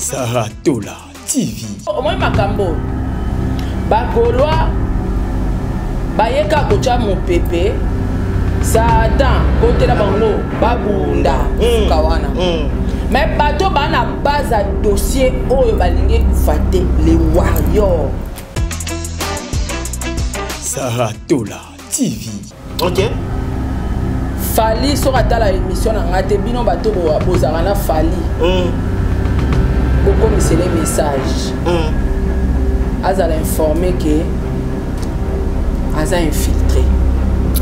Sarah Tola TV. Omoni makambo ba Gaulois bayeka kotya mopepe Satan kotela bango babunda suka wana. Mais bato ba na base ya dossier oyo balingi ekufa te, les warriors. Sarah Tola TV. Ok. Fally soki atala émission na nga te, bino bato bozalaka na Fally. Bokomisele message. Azala informé que aza infiltré.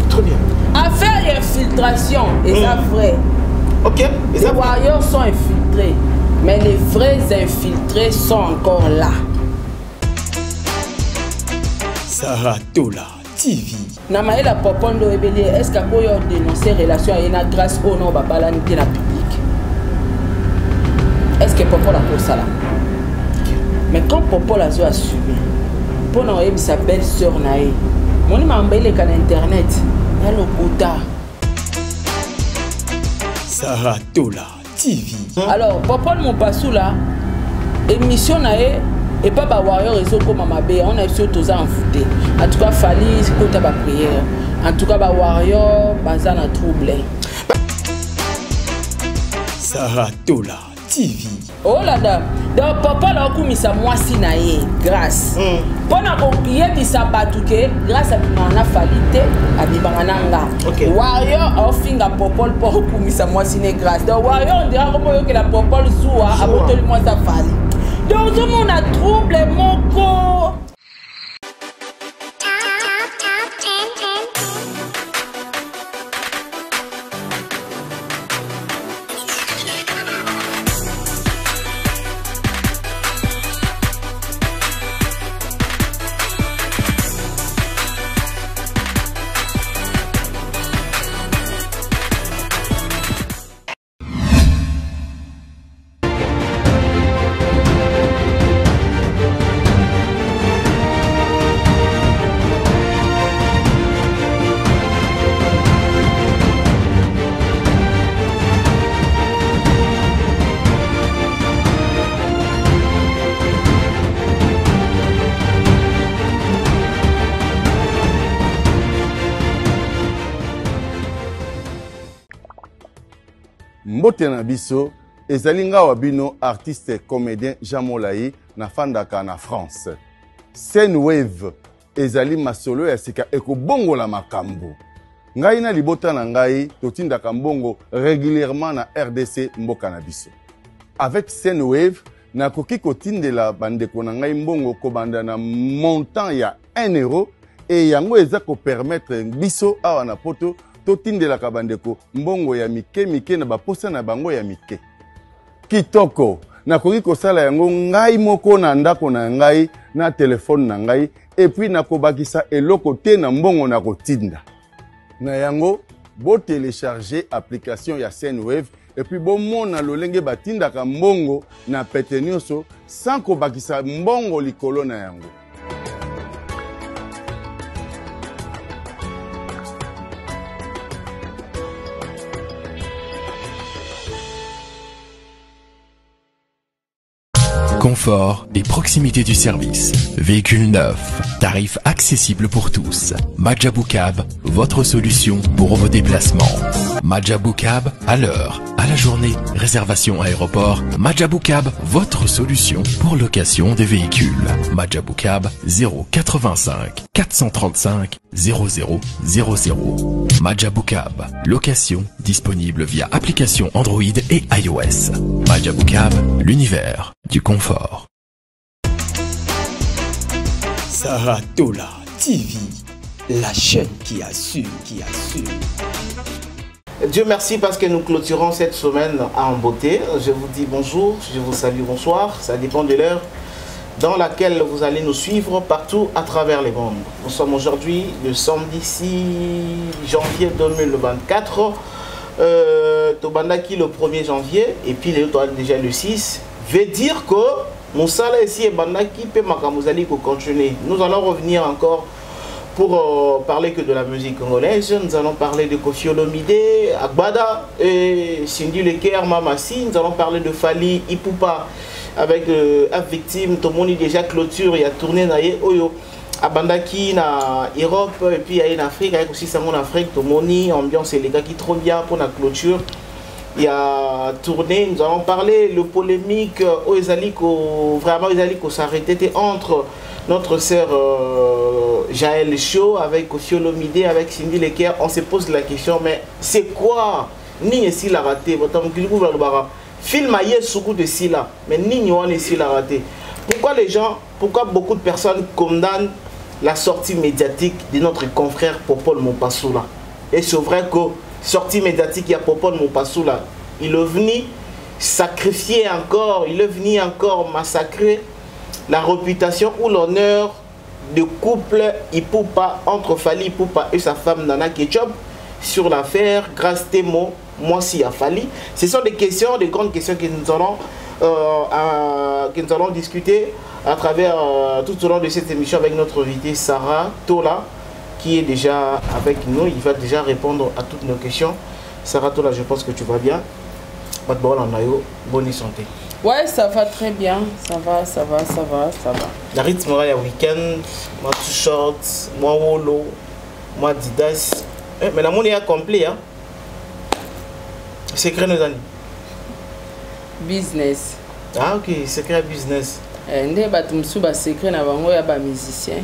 Très bien. Affaire d'infiltration, et ça vrai. Ok. Et Les ça warriors sont infiltrés, mais les vrais infiltrés sont encore là. Sarah Tola TV. Na mayela popondo ebeli, est-ce que yo dénoncer relation ya na grâce au nom babalani te na public? Est-ce que Popol a kosala? Mais quand Popol a zo assumer, pour na oyebisa belle sœur na ye, moni mamba eleka na internet, ya lokuta. Sarah Tola TV. Alors Popol Mopasula, émission na ye et pas ba warrior ezokoma mabe, on a biso toza envoûté. En tout cas Fally kota ba prière. En tout cas ba warrior baza na trouble. Sarah Tola TV. Oh là là. Donc papa la okumisa mwasi na ye grâce. Pona ko yebisa batu ke grâce abimaka na Fally te, abimaka na nga. Ok. Warrior ofinga Popol po okumisa mwasi ne grâce. Donc warrior on dira comme yo ke la Popol zuwa Zuwa. abotoli mwasi a Fally. Donc ozomona trouble moko. Mbote na biso ezali nga wa bino artiste comédien Jean Molayi na fandaka na France. Sendwave ezali masolo ya sika ekobongola makambo. Ngai na libota na ngai totindaka mbongo régulièrement na RDC mboka na biso. Avec Sendwave nakoki kotindela bandeko na ngai mbongo kobanda na montant ya 1 euro et yango eza ko permettre biso awa na poto totindelaka bandeko mbongo ya mike mike na baposa na bango ya mike. Kitoko, nakoki kosala yango ngai moko na ndako na ngai na telefone na ngai et puis nakobakisa eloko te na mbongo na kotinda. Na yango, bo télécharger application ya Sendwave et puis bomona lolenge batindaka mbongo na pete nyonso sans kobakisa mbongo likolo na yango. Confort et proximité du service. Véhicule neuf, tarif accessible pour tous. Majabou Cab, votre solution pour vos déplacements. Majabou Cab, à l'heure, à la journée, réservation aéroport. Majabou Cab, votre solution pour location des véhicules. Majabou Cab, 0 85 435 00 00. Majabou Cab, location disponible via application Android et iOS. Majabou Cab, l'univers du confort. Sarah Tola TV, la chaîne qui assure, qui assure. Dieu merci parce que nous clôturons cette semaine en beauté. Je vous dis bonjour, je vous salue, bonsoir. Ça dépend de l'heure dans laquelle vous allez nous suivre partout à travers les mondes. Nous sommes aujourd'hui le samedi 6 janvier 2024. Tobandaki le 1er janvier et puis les autres déjà le 6. Veut dire que Moussala ici et Bandaki pe makambo zali ko continuer. Nous allons revenir encore pour parler que de la musique congolaise. Nous allons parler de Koffi Olomide, Agbada et Cindy Le Cœur, Mamassi. Nous allons parler de Fally Ipupa Avec Victime, tomoni déjà clôture, ya tournée na ye oyo abandaki na Europe et puis aye na Afrique, aye aussi sango na Afrique, tomoni ambiance elekaki trop bien pour la clôture. Ya tournée, nous allons parler le polémique oyo ezali ko vraiment ezali ko s'arrêter entre notre sœur Jaël Show avec Koffi Olomide, avec Cindy Le Cœur. On se pose la question, mais c'est quoi nini esila raté? Film aye suku de sila, mais nini wana esila raté? Pourquoi les gens, pourquoi beaucoup de personnes condamnent la sortie médiatique de notre confrère Popol Mopassoula? Et c'est vrai que sortie médiatique, il y a Popol Mopassoula, il est venu sacrifier encore, il est venu encore massacrer la réputation ou l'honneur de couple Ipupa entre Fally Ipupa et sa femme Nana Ketchup sur l'affaire Grâce Temo, moi si à Fally. Ce sont des questions, des grandes questions que nous allons discuter à travers tout au long de cette émission avec notre invité Sarah Tola, qui est déjà avec nous. Il va déjà répondre à toutes nos questions. Sarah Tola, je pense que tu vas bien. Bonne santé. Ouais, ça va très bien. Ça va, ça va, ça va, ça va. La rythme, il y a week-end, moi t-shirt, moi wolo, moi Adidas. Eh, mais la monnaie est complet, hein. Secret nos amis. Business. Ah ok, secret business. Eh, nde bato mosusu ba secret na bango ya ba musicien.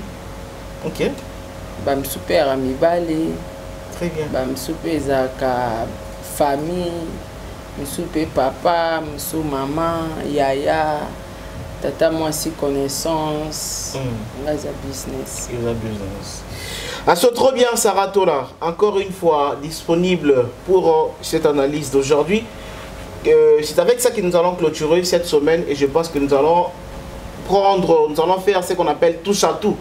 Ok. Ba mosusu mpe ya mibale. Très bien. Ba mosusu mpe ezalaka famille, mosusu mpe papa, mosusu mama, yaya, tata mwasi, connaissance. Nga eza business. Eza business. Ah, c'est trop bien, Sarah Tola, encore une fois disponible pour cette analyse d'aujourd'hui. C'est avec ça que nous allons clôturer cette semaine et je pense que nous allons faire ce qu'on appelle touche à tout.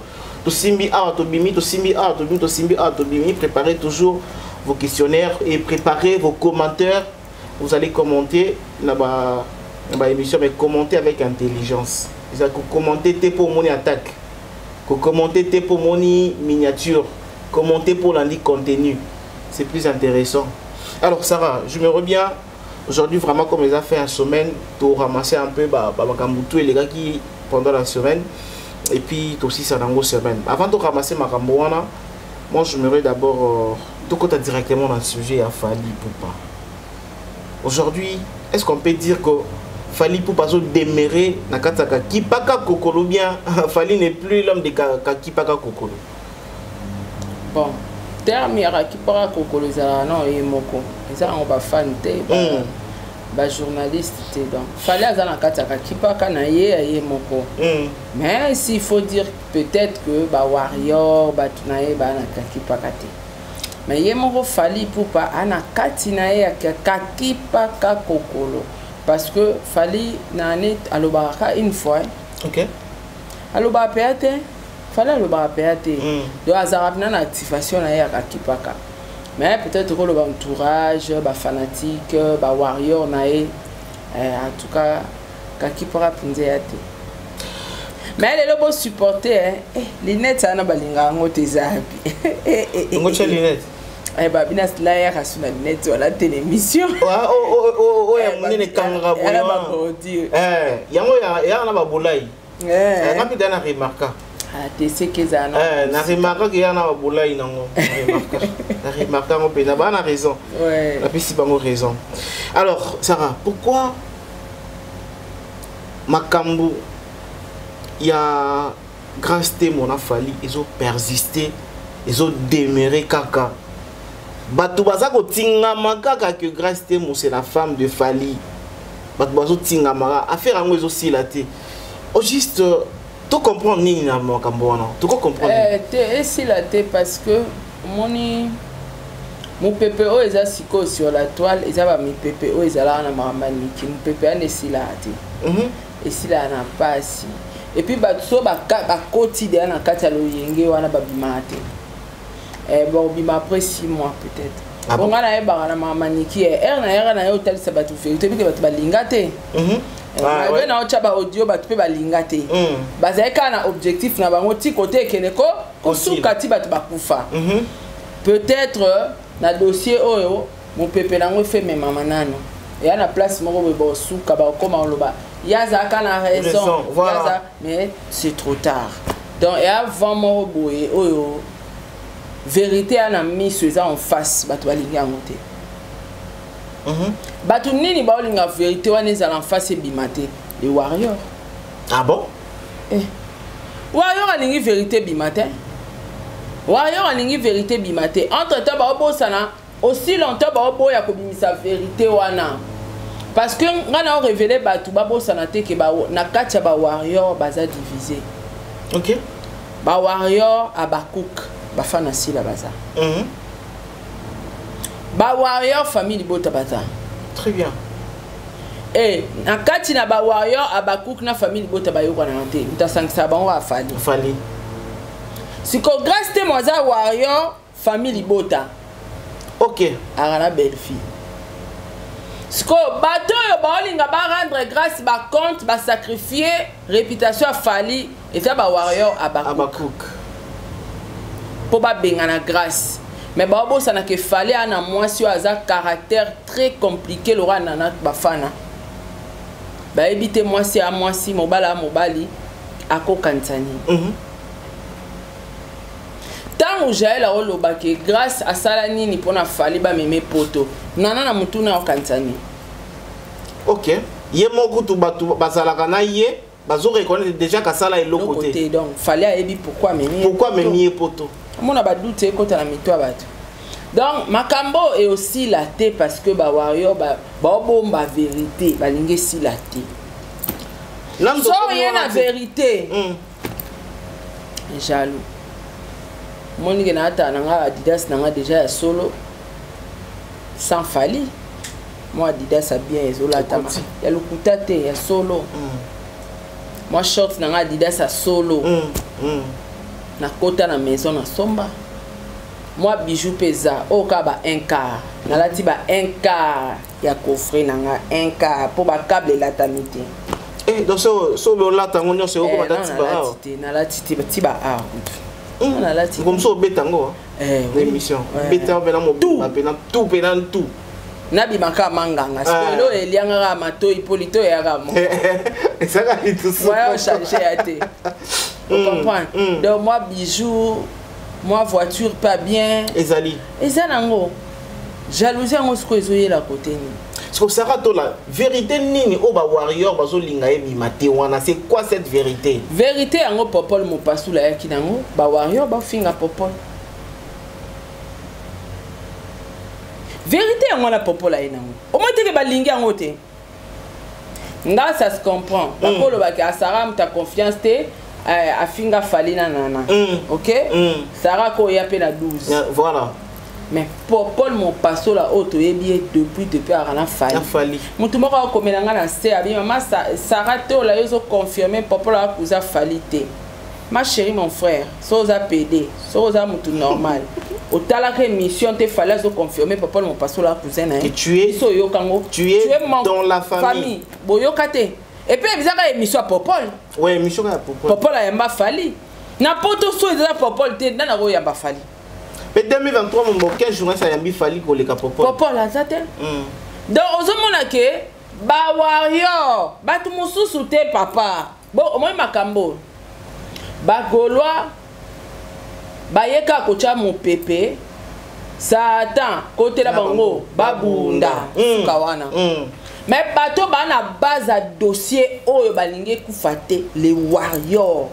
Tosimbi A, Tobimi, Tosimbi A, Tobimi, Tosimbi A, Tobimi. Préparez toujours vos questionnaires et préparez vos commentaires. Vous allez commenter là-bas, là-bas émission, mais commentez avec intelligence. C'est-à-dire que commentez pour mon attaque, que commentez pour mon miniature, commentez pour l'andi contenu. C'est plus intéressant. Alors Sarah, je me reviens aujourd'hui vraiment comme les a fait une semaine pour ramasser un peu makambo tout et les gars qui pendant la semaine et puis aussi ça dans semaine. Avant de ramasser makambo wana, moi je me d'abord tout côté directement dans le sujet à Fally Ipupa. Aujourd'hui, est-ce qu'on peut dire que Fally Ipupa azo demeurer na kati ya Kipaka Kokolo bien Fally n'est plus l'homme de Kipaka Kokolo? Bon, terme ya Kipaka Kokolo ezalaka na ye moko. Eza yango ba fan te, ba journaliste te. Donc Fally aza na kati ya Kipaka na ye ya ye moko. Mais s'il faut dire peut-être que ba warrior bato na ye ba na Kipaka te. Mais ye moko Fally Ipupa ana kati na ye ya Kipaka Kokolo. Parce que Fally na année alobaka une fois. Ok. Alobaka pe te. Fally alobaka pe te. Donc azalaka na activation na ye ya Kipaka. Mais peut-être que le entourage, ba fanatique, ba warrior na ye, en tout cas Kakipaka mpenza ya te. Mais lelo bo supporter, hein. Eh, lunette ana balinga yango te eza wapi? Ngo tia lunette. Eh, ba bina la ya kasu na lunette wala télémission. Ouais, oh, ya Eh, munene ba- kangaka ya na boye ba wana. bordure. Eh, yango ya na ba bolai. Eh. Eh, ngapi na remarka. Ah, te seke eza na. Eh, na remarka ke ya na ba bolai nango. Na remarka. Na remarka ngo pena ba na raison. Ouais. Na pesi bango raison. Alors, Sarah, pourquoi makambo ya Grâce Temo na Fally ezo persister, ezo demeurer kaka? Bato baza kotingama kaka que Grâce Temo c'est la femme de Fally. Bato bazo tingama affaire yango ezosila te. Au juste to comprendre nini na makambo wana? To comprendre nini? Eh, te esila te parce que omoni mopepe oyo eza sikoyo sur la toile eza ba mipepe oyo ezalaka na makambo ya miki. Mopepe wana esilaka te. Esilaka na mpasi. Et puis bato so bakoti deya na kati ya loyenge wana babimaka te. Eh, babima après 6 mois peut-être. Ah bon? Bon, nga nayebaka na makambo ya niki, eh, ere na ere na ye otalisa bato vérité, oyebi ke bato balinga te. Eh, Ah, malgré ouais. na otya ba audio bato mpe balinga te. Bazali kaka na objectif na bango ti kote ekende ko kosuka ti bato bakufa. Peut-être na dossier oyo mopepe nango efememama nano. Eya na place moko boye, bosuka bakoma oloba ye azalaka na raison, voilà. Mais c'est trop tard. Donc eya vent moko boye oyo vérité ya na miso eza en face, bato balingi yango te. Bato nini baolinga vérité wana ezala en face, ebima te? Les warriors. Ah bon? Eh. Warrior alingi vérité ebima te. Warrior alingi vérité ebima te. Entre temps baobosana, aussi longtemps baoboya kobimisa vérité wana, parce que ngai na orévéler bato, babosana te ke na kati ya bawarrior baza divisé. Bawarrior Abakuk, bafana Sila baza. Bawarrior famille libota baza. Très bien. E na kati na bawarrior Abakuk na famille libota bayokanaka te. Moto asangisaka bango, afali. Fali. Siko Grâce te, mo aza warrior famille libota. Aka na belle fille. Sikoyo bato oyo baolinga barendre grâce bacompte, basacrifie réputation ya Fali, eza bawarrior Abakuk. Abakuk. Mpo babengana Grâce, mais baobosanaka efali aa na mwasi oyo aza caractère très compliqué. Lora nana, bafana bayebi te, mwasi ya mwasi, mobali ya mobali, akokanisa nini? Ntango Jael aolobaki Grâce asala nini mpona Fali bameme poto, nana na motuna aokanisa nini? Ok, ye moko kutu bato bazalaka na ye bazo reconnaître déjà kasala eloko eloko te. Te, donc Fali ayebi pourquoi amemi ye. Pourquoi poto. Amemi ye poto. Omona badoute ekota na mito ya bato. Donc makambo eosila te, parce que bawarrior baobomba vérité, balingi esila te. Nanu So tokomi ye na wana te. vérité. Jaloux monike na ata na nga Adidas na nga déjà ya solo sans Fali. Mwa Adidas ya bien ezolatama. Ekoti. Ya lokuta te, ya solo. Mwa short na nga Adidas ya solo. Nakota na maison, nasomba mwa bijou mpe eza oyo kaka ba 1 quart. Nalati ba 1 quart ya coffret na nga, 1 quart, mpo bacable elatami te. Eh, donc so obe olata yango nyonso, ekokoma Eh, ta non, tiba nalati awa. te, nalati te, ti ba awa kutu. Nalati. Comme so obeta yango Eh, na oui. émission. Ouais. Beta mpena mobimba mpena tout, mpena tout. Nabimaka manganga sikoyo. Ah. Elianga kaka matoi mpo lito eyaka mo. Ezaka litusu. Moyen ochange ya te, ocomprendre? Donc moi bijou, moi voiture pas bien. Ezali. Eza nango jalousie yango sikoyo ezoyela kote nini? Siko Sara Tola, vérité nini oyo bawarrior bazolinga ebima te wana? C'est quoi cette vérité? Vérité yango, Popol Mopasula ayaki nango, bawarrior bafinga Popol. Vérité yango wana, Popol aye nango, omoi teke balingi yango te. Nga ça se comprend, bakolobaki asara moto ya confiance te, afinga Fali na nana. Ok. Sara koya mpe na 12. Yeah, voilà. Mais Popol Mopasola oyo toyebi ye depuis aka na Fali. Na Fali. Motu moko akomela nga na se, abi mama Sara Tola, yo ozoconfirme Popol akuza Fali te. Ma chérie, mon frère, so oza pd, so oza motu normal, otalaka émission te. Fali azoconfirme Popol Mopasola cousin na ye. Et tu es- Biso oyoka yango. tu es dans la famille. Boyoka te. Et puis ebizaka émission ya Popol. Ouais, émission kaka Popol. Popol ayamba Fali na poto. So eza Popol te, nani akoyamba Fali? Mpe 2023 mombo 15 journaliste ayambi Fali koleka Popol. Popol aza te. Donc ozomona ke bawarrior, bato mosusu te, papa. Bo omoi makambo, bagaulois baye kaka kotya mopepe, Satan kotela bango, babunda. Suka wana. Mais bato baa na base ya dossier oyo balingi ekufa te, les warriors.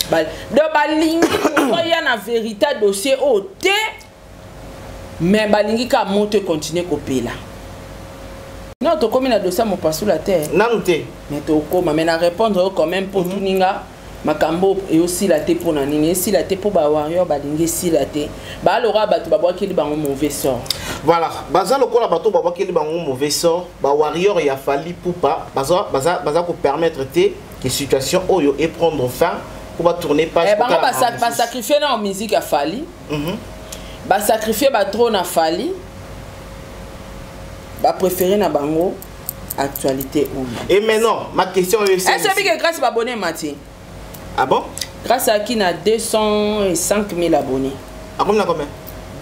Donc balingi moto aya na vérité ya dossier oyo te, mais balingi kaka moto ekontinue kopela. Non, tokomi na dossier ya Mopasula te. Nanu te. Mais tokóma. Mais na répondre oyo quand même, mpo tuninga makambo eyosila te. Mpo na nini esila te? Mpo bawarrior balingi esila te. Baaloka bato babwakeli bango mauvais sort. Voilà, baza lokola bato babwakeli bango mauvais sort. Bawarrior ya Fali Pupa baza kopermettre te ke situation oyo eprendre fin po batourner page. Eh, bango basacrifie na musique ya Fali. Basacrifie batro na Fali, bapréféré na bango actualité oyo. Et maintenant ma question est est ce que Grâce baabonné mati? Ah bon? Grâce aki na 205 000 abonnés. Akomi na combien?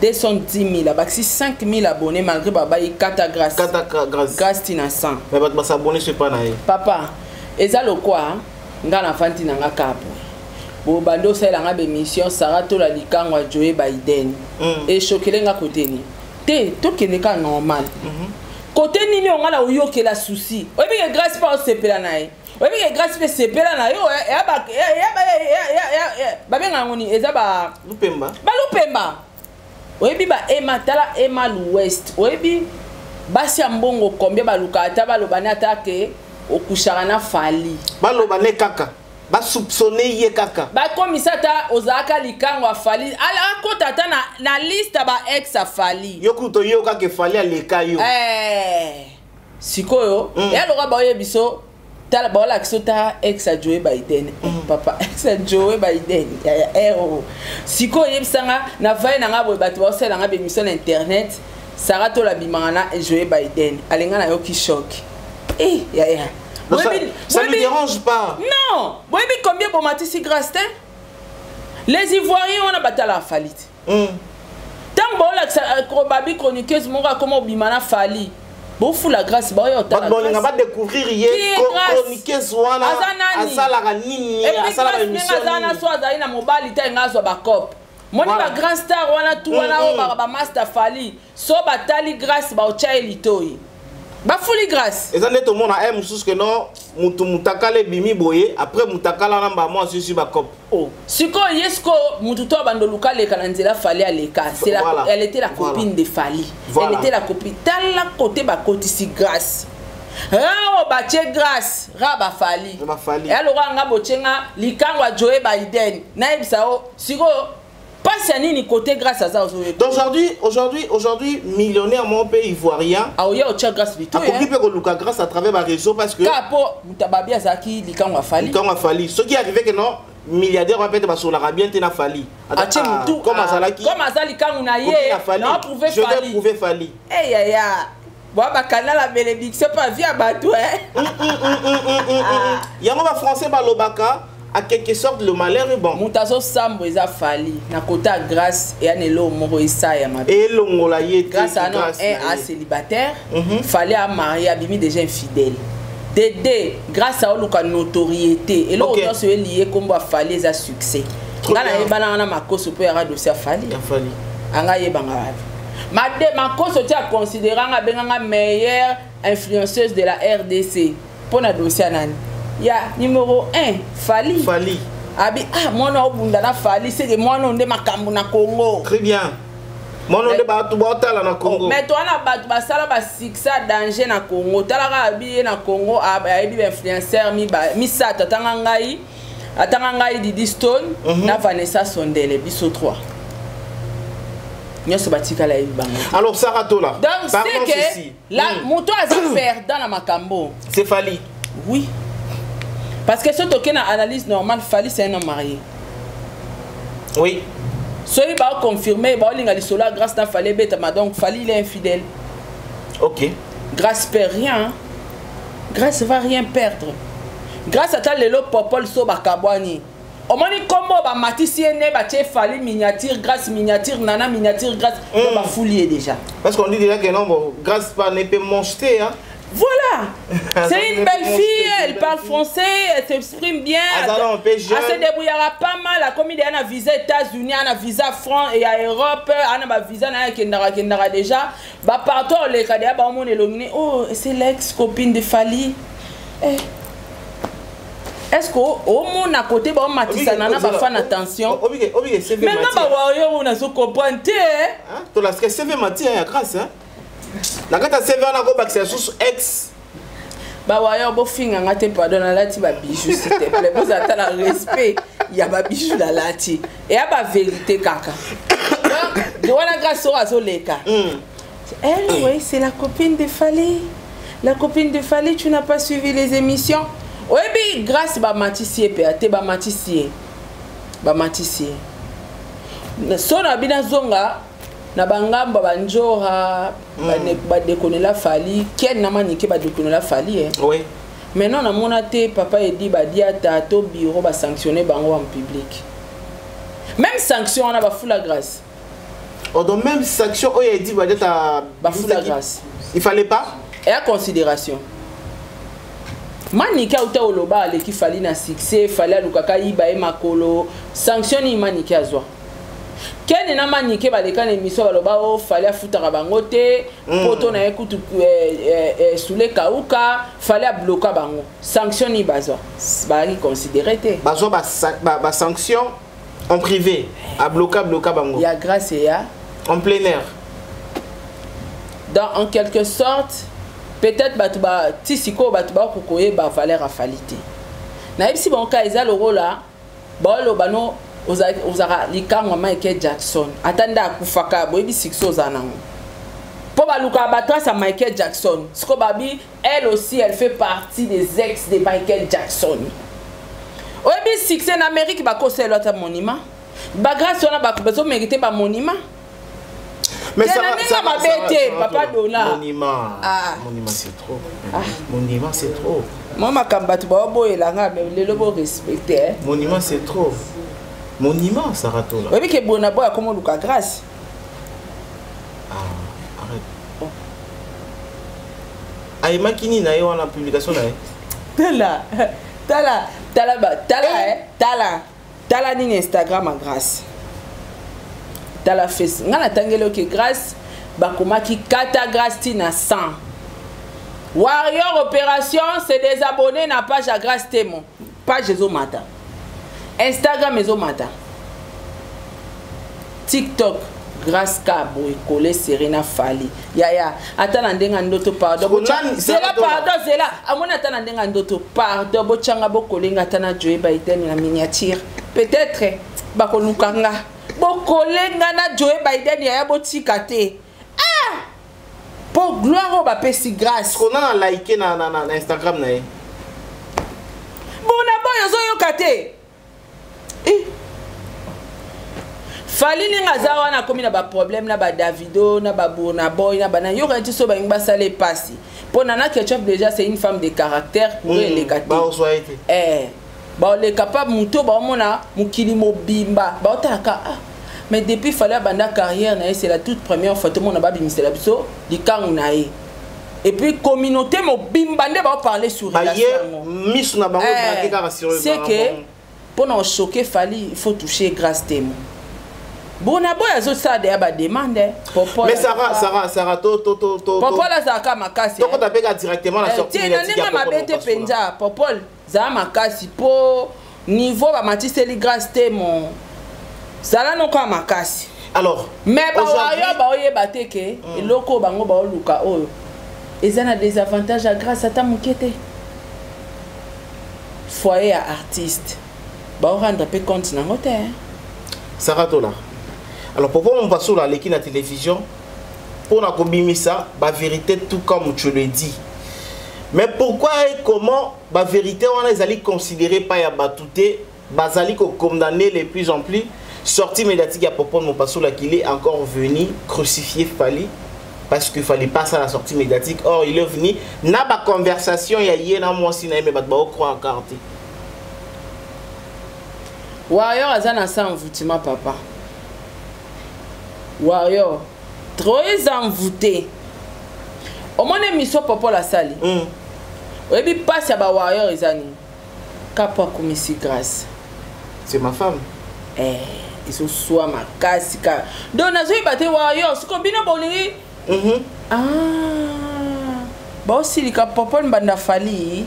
210 000, abakisi 5 000 abonnés malgré babayi kata Grâce. Kata Grâce. Grâce tina 100. Mais bato basabone so epa na ye. Papa, eza lokwa nga nafandi na nga kaka boye, bobandi osalela nga bémission Sara Tola likango ya Joe Biden. Eshokele nga kote nini te, tokende kaka normal. Kote nini oyo nga na oyokela souci? Oyebi ke Grâce mpe osepela na ye, oyebi ke Grâce mpe sepela na yo. Babenga yango nini? Eza ba Lupemba. Balupemba. Oyebi ba Ema, tala Ema l'Ouest, oyebi basi ya mbongo combien baluka ata baloba ne ata ke okushaka na Fally. Baloba ne kaka, basoupçonne ye kaka. Bakomisa ata ozalaka likango ya Fally, ala akota ata na liste ya ba ex ya Fally. Yo kutu toyoka ke Fally aleka yo. Sikoyo ya loka baoyebi so, tala, baolakisa ta ex ya Joe Biden. Papa, ex ya Joe Biden ya ero. Sikoyo oyebisanga na vai na nga boye, bato baosalanga bémission na internet, Sara Tola bimaka na Joe Biden, alinga nayoki choc. Eh, yaya. Donc ça, ça ne dérange pas. Non, boyebi combien bomatisi Grâce te? Les Ivoiriens wana batala Fally te. Ntango baolakisa babi chroniqueuse moko akoma obima na Fally, bofula Grâce, baoya otala. Bato balinga badécouvrir ye. Qui est Grâce? Chroniqueuse wana Aza nani? asalaka nini? Asalaka Grâce ndenge émission aza na nini? so azali na mobali te, alinga azwa bacope moni. Bagrand star wana tu wana oyo baka bamaster Fally, so batali Grâce, baotya ye litoi, bafuli Grâce. Eza nde tomona e mosusu ke non, mutu mutakala ebimi boye, après mutakala wana mbamo asusi bacope. Oh. Sikoyo ye, sikoyo mutu to abanda oluka aleka na nzela Fally aleka. C'est la, elle était la copine de Fally. Elle était la copine. Tala kote bakotisi Grâce, ra oyo batie Grâce, ra baFally. BaFally. Eya lokola nga botie nga likango ya Joe Biden, nayebisa o sikoyo mpasi ya nini kote Grâce aza ozoyeba. Donc aujourd'hui millionnaire moko mpe ivoirien aoya otya Grâce litoyi. Akoki mpe koluka Grâce à travers baréseau parce que Kaka mpo moto ababi azalaki likango ya Fally. Likango ya Fally. Soki arrivé ke non, milliardaire wana peut-être basolaka bien te na Fally. Atie mutu comme azalaki comme aza likango na copine ye ya Fally, na prouve je vais Fally. prouver Fally. Hey, yaya, bwa bakanda la bénédiction mpo vie ya bato, eh. Yango bafrançais balobaka, à quelque sorte, le malheur est bon. Moto azosambwa eza Fally. Na kota ya Grâce, eya na eloko moko esaya mabe. Elongola ye te. Grâce ano Grâce un na a ye. célibataire. Fally amarié, abimi déjà infidèle. De deux, Grâce aoluka notoriété, eloko nyonso elie nkombo ya Fally eza succès. Trop Nga bien. nayebananga na Makoso mpo yaka dossier ya Fally. Ya Fally. Anga yebanga wapi made Makoso ti aconsidéranga, abenganga meilleure influenceuse de la RDC mpo na dossier ya nani, ya numéro 1 Fally. Fally. Abi ah, mwana obunda na Fally, seke mwana oyo nde makambo na Congo. Très bien, mwana nde bato baotala na Congo. Mais to wana bato basala basuccès danger na Congo. Talaka abi ye na Congo, ayebi bainfluenceur misato atanga ngai, atanga ngai Didi Stone na Vanessa Sondele, biso 3 nyonso batikala yebi bango. Alors Sarah Tola, Donc parlons c'est que ceci. la moto aza perdant na makambo. C'est Fally. Oui, parce que soki tokei na analyse normale, Fally, c'est un homme marié. Soki baoconfirme, baolinga lisolo ya Grâce na Fally ebetama, donc Fally, il est infidèle. Grâce perd rien, hein. Grâce va rien perdre. Grâce ata lelo Popol so bakabwani, omoni nkombo bamatisi ye nde batie Fally miniature, Grâce miniature, nana miniature, Grâce donc bafuli ye déjà. Parce qu'on dit déjà que non, bon, Grâce pas n'est pas monstre, hein. Voilà. C'est une belle fille, elle parle français, elle s'exprime bien. Azala un peu jeune. Elle se débrouillera pas mal. Comme il y a un visa États-Unis, un visa France et à Europe, un visa na kendara kendara déjà. Bah partout les cadets bah mon elongné. Oh, c'est l'ex-copine de Fally. Eh. Est-ce que au monde à côté bah matisa nana ba fan attention. Obige, obige, CV Maintenant Matia. ba warrior on a so comprendre te. Hein? To la CV Matia ya Grâce, hein. Na kata CV wana ko bakisa susu ex. Bawayo bofinga nga te, pardon, nalati babijou, s'il te plaît, bozala na respect ya babijou nalati, eya bavérité kaka. Donc wana Grâce oyo azoleka, elle, oui, c'est la copine de Fally, la copine de Fally, tu n'as pas suivi les émissions. Oyebi Grâce bamatisi ye mpe ate bamatisi ye, bamatisi ye so na bino azonga na bangambo banjora badekonela Fally, Ken na Manike badekonela Fally, eh. Maintenant namona te papa Edi badiata to bureau basanctionne bango en public. Même sanction wana bafula Grâce. Oh, donc même sanction oyo edi badiata Bafuta Grâce. Il fallait pas. Eya considération. Manike auta oloba aleki Fally na succès. Fally alukaka yiba ye makolo. Sanction nini Manike azwa? Kene na Manike baleka na émission, baloba o Fally afutaka bango te. Poto na ye kutu sule kauka. Fally abloka bango. Sanction nini bazwa? Bazalaki considéré te. Bazwa ba sanction en privé, abloka bloka bango. Ya Grâce ya en plein air. Donc en quelque sorte, peut-être bato ba ti sikoyo bato bakokoyeba valeur ya Fally te. Nayebisi bango ka eza lokola baoloba no ozalaka likango ya Michael Jackson, ata nde akufaka boyebi succès ozala nango mpo balukaka batrace ya Michael Jackson. Siko babi, elle aussi, elle fait partie des ex de Michael Jackson. Oyebi succès na Amérique, bakosela ata monument. Bagrâce wana bazomérite bamonument. Mais Te na ndenge mabe te, papa Dona. Monument. Ah. Monument, c'est trop. Ah. Monument, c'est trop. Moi, makambo bato baoboyelanga, mais lelo bo respecte, hein. Monument, c'est trop. Monument, Sarah Tola. Oyebi ke bona boy akoma oluka Grâce. Ah, arrête. Oh. Ayemaki nini na ye wana, publication na ye? Tala, tala, tala ba, tala, eh, tala. Tala nini Instagram ya Grâce. Tala Face. Nga natangeli oke Grâce bakomaki kata Grâce ti na 100. Warrior Opération se désabonner na page ya Grâce Temo. Page ezomata. Instagram ezomata. TikTok Grâce Kabo ekole Serena Fally. Yaya, ata na ndenge ya ndoto, pardon. Siko nani- Zela, Sarah Tola. pardon, zela. Amoni ata na ndenge ya ndoto, pardon, botyanga bokolenga ata na Joe Biden na miniature. Peut-être bakoluka nga. Bokolenga na Joe Biden, yaya, botika te. Ah! Po gloire oyo bapesi Grâce. Siko nana like na Instagram na ye? Bona boyo ozoyoka te. Eh. Fally ndenge aza wana akomi na baproblème na baDavido na baBurna Boy na bana yoka ti so balingi basala epasi mpo Nana Ketchup déjà, c'est une femme de caractère pour eleka te. Baozwa ye te. Eh, baoleka pa moto baomona mokili mobimba baotalaka. Ah, mais depuis Fally abanda carrière na ye, c'est la toute première fois tomona babimisela biso likangu na ye et puis communauté mobimba nde baoparle sur baye relation yango. Miso na bango Eh, braqué kaka sur c'est que mpona ochoquer Fally, il faut toucher Grâce Temo. Bona boy azosala deya bademande. Mais Sarah, Sarah, Sarah, to to to to Popol azalaka makasi. Tokota mpe ka directement na sortie Tie na ndenge mabe te mpenza. Popol zala makasi mpo niveau bamatiseli Grâce Temo, zala noko ya makasi. Alors mais bawayo baoyeba te ke eloko oyo bango baoluka oyo eza na désavantage ya Grâce ata moke te. Foyer ya artiste baorendre mpe compte nango te, hein. Sarah Tola, alors pourquoi Mompasola aleki na télévision mpona kobimisa bavérité, tout comme tu le dis? Mais pourquoi et comment bavérité wana ezali considéré pa ya bato te? Bazali kocondamner de plus en plus sortie médiatique ya Popol Mopasola, qu'il est encore venu crucifier Fally parce qu'il fallait pas ça la sortie médiatique. Or il est venu na ba conversation ya ye na mwasi na ye, mais bato baocroire encore te. Warrior aza na sa envoûtement, papa Warrior trop eza envoûté. Omoni émission Popol asali, oyebi mpasi ya bawarrior eza nini? Kapo akomisi Grâce. C'est ma femme. Eh, ezoswa makasi kaka. Donc nazoyeba te, warrior, siko bino bolingi. Ah, baosilika Popol mbanda Fally.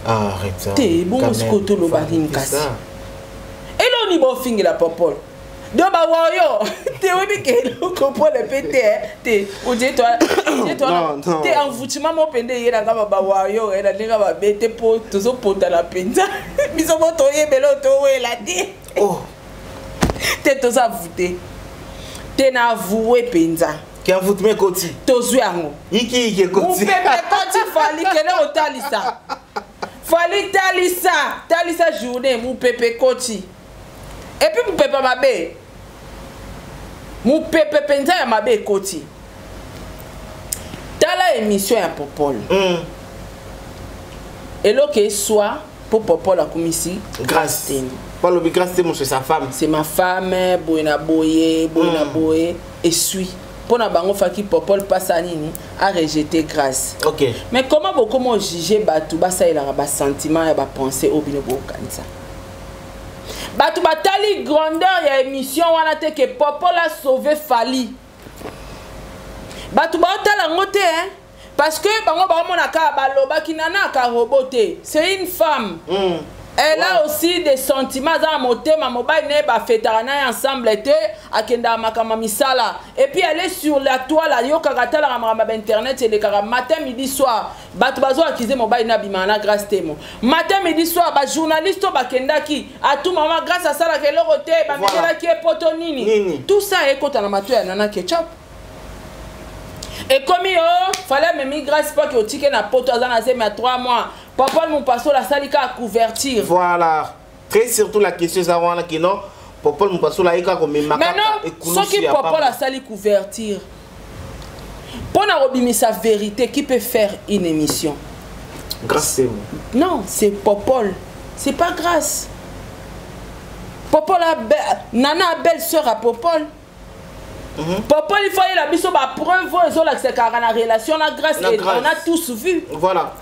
Ah, arrête ça. Te, bongo sikoyo toloba nini kasi? Eloni bofingela Popol. Donc bawayo te, oyebi ke eloko pole mpe te, te odie te envoûtement mo mpe nde eyelanga bawayo na ndenge mabe te mpo tozopotana mpenza biso mo toyebela oyo towela te. Oh. Te, toza voûté te, na avoue mpenza. Ke envoûtement ekoti. Tozwi yango. Yiki yiki ekoti. Mopepe ekoti. Fally, kende kotalisa. Fally, talisa, talisa journée. Mopepe ekoti et puis mopepe mabe, mopepe mpenza ya mabe ekoti. Tala émission ya Popol. Eloko eswa mpo Popol akomisi Grâce Temo. Balobi Grâce Temo, c'est sa femme. C'est ma femme, boye na boye, boye na boye. Esui mpo na bango faki Popol mpasa nini arejeter Grâce. Mais comment bokoma ojuge bato basalelaka basentiment ya bapensée oyo bino bokanisa? Bato batali grandeur ya émission wana te ke Popol a sauvé Fally. Bato baotala yango te, hein? Parce que bango baomona kaka balobaki nana aka robot te, c'est une femme. Elle a aussi des sentiments, aza na motema. Mobali na ye bafetaka na ye ensemble te, akendaka makambo ya misala et puis elle est sur la toile, ayokaka, atalaka makambo ya bainternet elekaka matin, midi, soir. Bato bazo accuser mobali na abimaka na Grâce Temo matin, midi, soir. Bajournaliste oyo bakendaki atu mama Grâce asalaka eloko te, bamekelaki ye poto nini. Nini. Tout ça ekota na mato ya Nana Ketchup. Ekomi o Fally amemi Grâce mpo ake otike na poto, aza na zemi ya 3 mois. Papa Mopasola asali kaka couverture. Voilà, très surtout la question eza wana kino Popol Mopasola ayeka komema kaka Maintenant, ekulusu soki ya Popol pamba. Asali couverture mpo na kobimisa vérité, qui peut faire une émission? Grâce Temo. Non, c'est Popol, c'est pas Grâce. Popol a Nana a belle sœur à Popol. Popol, il faut yela biso bapreuve oyo ezolakisa kaka na relation na Grâce. Na Et Grâce. on a tous vu. Voilà,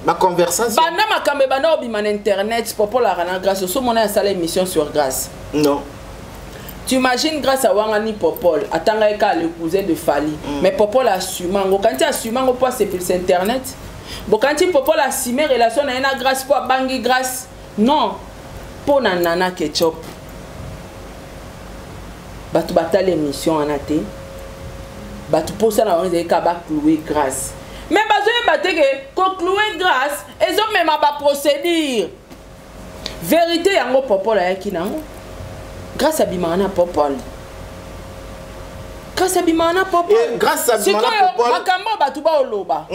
baconversation. Banda makambo ebanda obima na internet, Popol aka na Grâce. Osomona asala émission sur Grâce? Non. Tu imagines, Grâce awangani Popol, atanga ye kaka le cousin de Fally. Mais Popol assume yango. Kanti assume yango mpo asepelisa internet. Bokanti Popol assume relation na ye na Grâce mpo abangi Grâce? Non, mpo na Nana Ketchup. Bato batala émission wana te. Bato mposa na bango ezali kaka baclouer Grâce, mais bazoyeba te ke koclouer Grâce ezomema baprocédure. Vérité yango Popol ayaki nango. Grâce abimaka na Popol, Grâce abimaka na Popol. Eh, Grâce abimaka na Sikoyo, Popol. makambo oyo bato baoloba,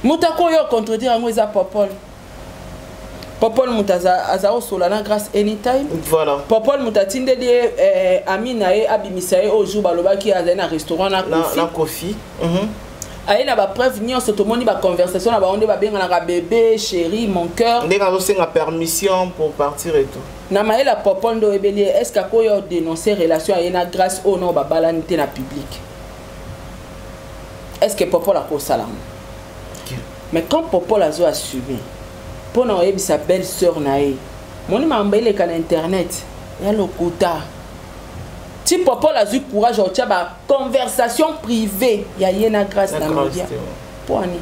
moto akoyo contredire yango eza Popol. Popol moto aza kosola na Grâce anytime. Popol moto atindeli ye ami na ye abimisa ye oyo jour balobaki azali na restaurant na Na, Kofi. na Kofi. Aye na bapreuve nyonso. Tomoni baconversation na bango nde babenganaka bébé, chéri, mon cœur. Ndenge azosenga permission pour partir et tout. Na mayela Popol nde oyebeli ye. Est ce que akoyo dénoncer relation aye na Grâce oyo nao babalani te na public? Est ce que Popol akosala ngo? Mais quand Popol azo assume mpo na oyebisa belle sœur na ye, moni makambo eleka na internet ya lokuta, ti Popol azwi courage otia baconversation privée ya ye na Grâce Na na Grâce média te, ouais. mpo ani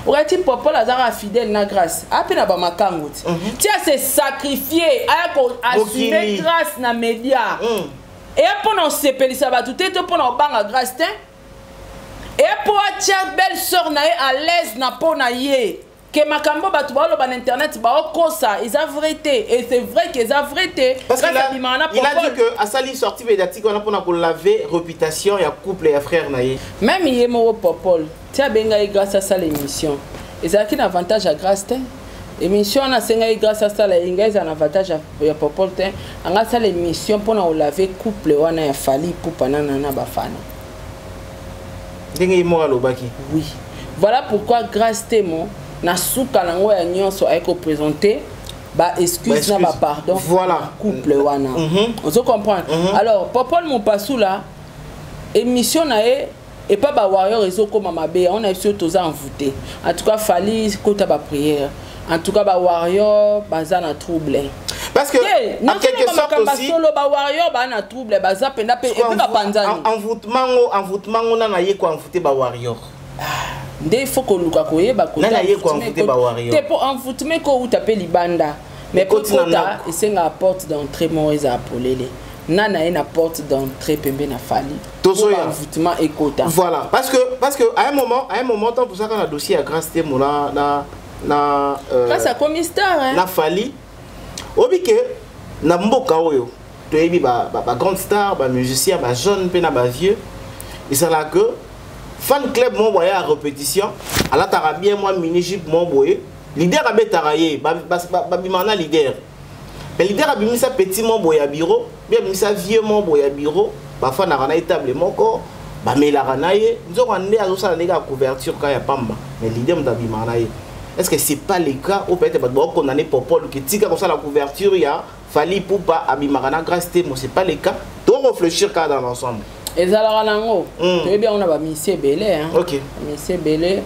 okati Popol azaka fidèle na Grâce, ape na bamakango ti ti ase sacrifie, aya koassume Mokili. Grâce na média. Eya mpo na osepelisa bato te to mpo na obanga Grâce te, eya mpo atia belle sœur na ye à l'aise na mpo na ye ke makambo bato baoloba na internet baokosa, eza vrai te. Et c'est vrai que eza vrai te. Parce qu'il Grâce a, abimaka na il a dit Popol. que asali sortie médiatique wana mpona kolaver réputation ya couple ya frère na ye. Même ye moko Popol ti abengai Grâce asala émission, ezalaki na avantage ya Grâce te. Émission wana asengai Grâce asala, elingai ezala na avantage ya Popol te. Anga asala émission mpona kolaver couple wana ya Fally Ipupa na Nana Bafana. Ndenge ye moko alobaki. Oui, voilà pourquoi Grâce Temo na suka nango ya nyonso aye koprésente baexcuse na Ba-excuse. bapardon couple wana. Ozo comprendre? Alors Popol Mopasula, émission na ye epa bawarrior ezokóma mabe. Yango na biso toza envoûté. En tout cas Fally kota baprière, en tout cas bawarrior baza na trouble. Parce que Te, en quelque sorte aussi solo bawarrior baa na trouble, baza mpenza mpe epe bapanzani. Envoûtement ngo, envoûtement ngo, nana ye koenvoûter bawarrior? Nde il faut koluka koyeba. Nani aye koenvoûter bawarrior? Te, mpo envoûtement ekouta mpe libanda, mais po Ekoti na kota ndako. Esengaka porte d'entrée moko ezala polele. Nana ye na porte d'entrée pembe na Fally. Tozoya. Po envoûtement ekota. Voilà, parce que à un moment tant pour ça quand dossier ya Grâce Temo na Grâce akomi star, hein? na Fally, obi ke na mboka oyo toyebi ba grande star, bamusicien, bajeune mpe na bavieux, ezalaka que fan club mo boye ya répétition alataka bien mwa mini jupe mo boye, leader abetaka ye, babimaka na leader, mais leader abimisa petit mo boye ya bureau bi abimisa vieux mo boye ya bureau, bafandaka na ye table moko, bamelaka na ye. Nzoko nde azosala ndenge ya couverture kaka ya pamba, mais leader moto abimaka na ye. Est-ce que c'est pas le cas ou peut-être bato bakokondamner Popol ke tika kosala couverture ya Fally Ipupa abimaka na Grâce te? Mo c'est pas le cas. Bon réfléchir kaka dans l'ensemble. Ezalaka nango. Toyebi yango na bamisie ebele. Bamisie ebele,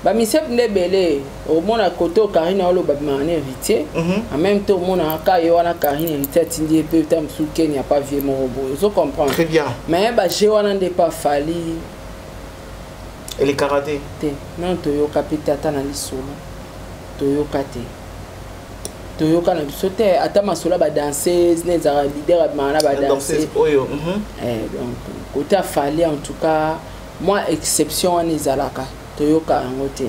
bamisie nde ebele. Omona kote oyo Karine oloba bimaka na Héritier, en même temps omonaka ka ye wana Karine, Héritier atindi ye mpe ta mosusu Kenya pa vie moko boye, ozo comprendre? Très bien. Mais baje wana nde pa Fally. Elekaka te. Te, nano toyoka mpe te, ata na lisolo toyoka te, toyoka na biso te, ata masolo ya badanseuse nde ezalaka leader abimaka na badanseuse oyo. Donc côté ya Fally, en tout cas moi, exception wana ezalaka, toyoka yango te.